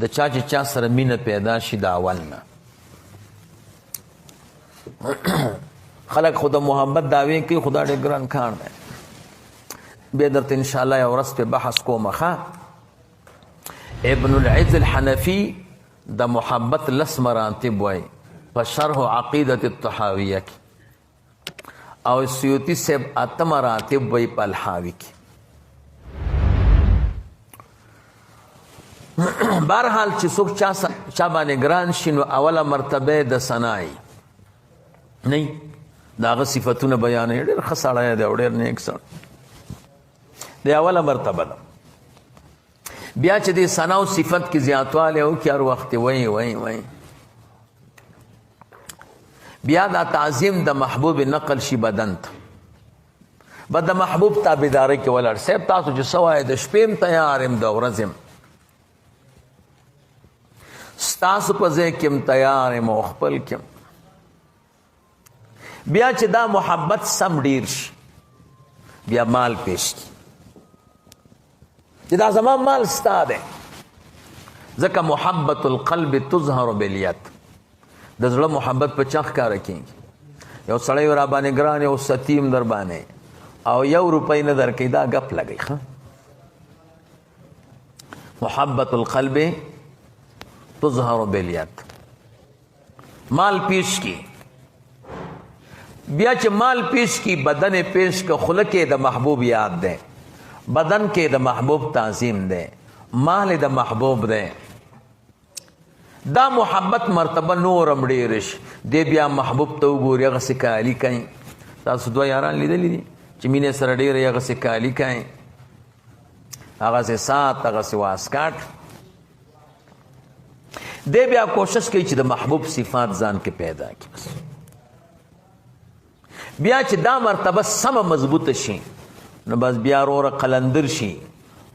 د چا چې چا سره مینه پیدا شي د اول نه خلک خو د محبت دعوی کوي، خو دا ډېر ګران کار دی. بیا درته انشاءالله یو ورځ په بحث کوم. ښه، ابن العز الحنفي د محبت لس مراتب وایي په شرح عقیدة الطحاویه کې، او سیوطي صاحب اته مراتب وایي په الحاوي کې. بهرحال چې څوک چا چا باندې ګران شي نو اوله مرتبه د ثنای نه، د هغه صفتونه بیانوي، ډېر ښه سړی دی او ډېر نیک سړی دی، اوله مرتبه ده. بیا چې د ثنا او صفت کې زیاتوالی وکړي، هر وخت یې وایي وایي وایي، بیا دا تعظیم د محبوب نقل شي بدن ته، به د محبوب تابعداري کې ولاړ. صاحب تاسو چې څه وایې، د شپې هم تیار یم، د ورځې هم ستاسو په ځای کې هم تیار یم او خپل کې هم. بیا چې دا محبت سم ډیر شي، بیا مال پیش کی چې دا زما مال ستا دی، ځکه محبت القلب تظهر بالید، د زړه محبت په چا ښکاره کېږي. یو سړی را باندې ګران یو ستیم در باندې او یو روپۍ نه درکوي، دا ګپ لګوي. ښه، محبت القلب تظهر بالید، مال پیش کی. بیا چې مال پیش کی، بدن پیش که، خوله کې د محبوب یاد ده، بدن کې د محبوب تعظیم ده، مال د محبوب ده، دا محبت مرتبه نورم ډېر شي. دی بیا محبوب ته وګوري، هغسې کالي کوي. تاسو دوه یاران لیدلي دي چې مینې سره ډېره هغسې کالي کوي، هغسې سات، هغسې واسکاټ. دی بیا کوشش کوي چې د محبوب صفات ځان کې پیدا کړي. بس بیا چې دا مرتبه سمه مضبوطه شي، نو بس بیا وروره قلندر شي،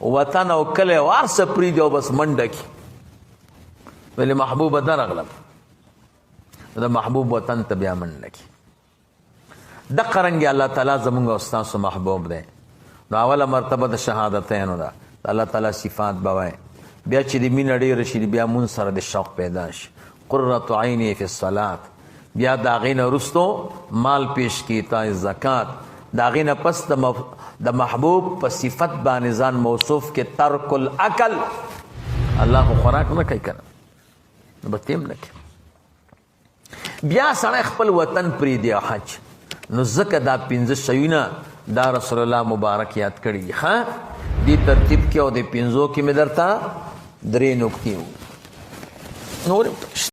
وطن او کلی او هر څه پرېږدي او بس منډه کړي، ویلې محبوبه درغلم، د محبوب وطن ته بیا منډه کړي. دقه رنګې الله تعالی زمونږ او ستاسو محبوب دی. نو اوله مرتبه د شهادتینو ده، د الله تعالی صفات به وایي. بیا چې د مینه ډېره شي، بیا مونږ سره د شوق پیدا شي، قرة عیني فی الصلاة. بیا د هغې نه وروستو مال پیش کړي، ایتاء زکات. د هغې نه پس د محبوب په صفت باندې ځان موصوف کې، ترک الاکل. الله خو خوراک نه کوي که نه، نو به تیم نه کوي. بیا سړی خپل وطن پرېږدي او حج. نو ځکه دا پنځه شیونه دا رسول الله مبارک یاد کړي دي. ښه، دې ترتیب کې او دې پنځو کې مې درته درې نکتې وو، نور